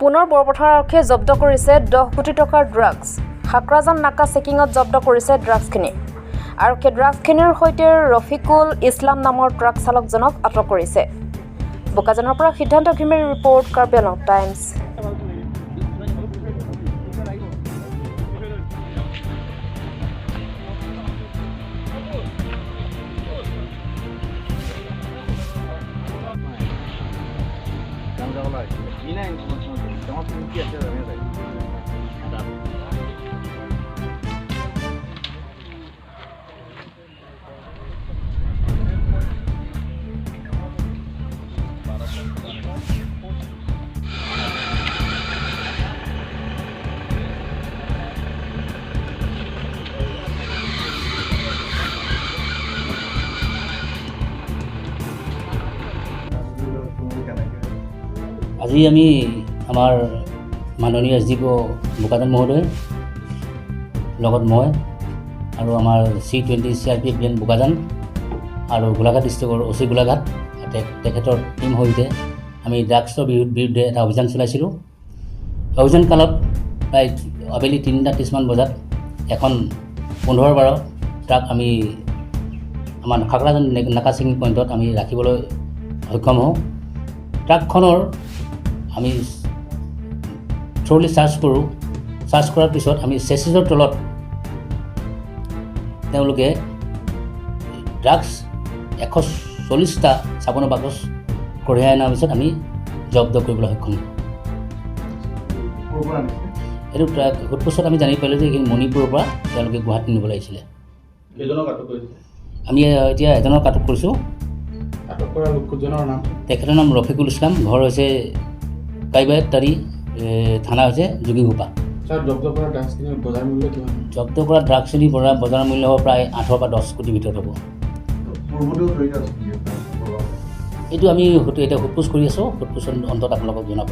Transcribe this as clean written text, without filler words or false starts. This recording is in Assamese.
পুনৰ বৰপথাৰ আৰক্ষীয়ে জব্দ কৰিছে 10 কোটি টকাৰ ড্ৰাগছ। খাকৰাজান নাকা চেকিঙত জব্দ কৰিছে ড্ৰাগছখিনি। আৰক্ষীয়ে ড্ৰাগছখিনিৰ সৈতে ৰফিকুল ইছলাম নামৰ ট্ৰাক চালকজনক আটক কৰিছে। বোকাজানৰ পৰা সিদ্ধান্ত ঘিমিৰ ৰিপৰ্ট, কাৰ্বি আংলং টাইমছ। আজি আমি আমাৰ মাননীয় এছ ডি পি অ' বোকাজান মহোদয়, লগত মই আৰু আমাৰ C 20 CRPF van Bokajan আৰু গোলাঘাট ডিষ্ট্ৰিক্টৰ অ' চি গোলাঘাট, তেখেতৰ টীম সৈতে আমি ড্ৰাগছৰ বিৰুদ্ধে এটা অভিযান চলাইছিলোঁ। অভিযান কালত প্ৰায় আবেলি 3টা 30মান বজাত এখন 15-12 ট্ৰাক আমি আমাৰ খাকৰাজান নাকা চেকিং পইণ্টত আমি ৰাখিবলৈ সক্ষম হওঁ। ট্ৰাকখনৰ আমি থ্ৰলি চাৰ্চ কৰোঁ। চাৰ্চ কৰাৰ পিছত আমি চেচিছৰ তলত তেওঁলোকে ড্ৰাগছ 140টা চাবোনৰ বাকচ কঢ়িয়াই অনাৰ পিছত আমি জব্দ কৰিবলৈ সক্ষম হওঁ। এইটো ট্ৰাক সোধ-পোছত আমি জানিব পাৰিলোঁ যে এইখিনি মণিপুৰৰ পৰা তেওঁলোকে গুৱাহাটী নিবলৈ আহিছিলে। আমি এতিয়া এজনক আটক কৰিছোঁ। আটক কৰা লোকজনৰ নাম? তেখেতৰ নাম ৰফিকুল ইছলাম, ঘৰ হৈছে কাইবাটাৰী, থানা হৈছে যোগীঘোপা। ছাৰ, জব্দ কৰা ড্ৰাগছখিনিৰ বজাৰ মূল্য কিমান? জব্দ কৰা ড্ৰাগছখিনি বজাৰ মূল্য হ'ব প্ৰায় 8ৰ পৰা 10 কোটিৰ ভিতৰত হ'ব। এইটো আমি এতিয়া সোধ পোছ কৰি আছোঁ। সোধ পোছৰ অন্তত আপোনালোকক জনাব।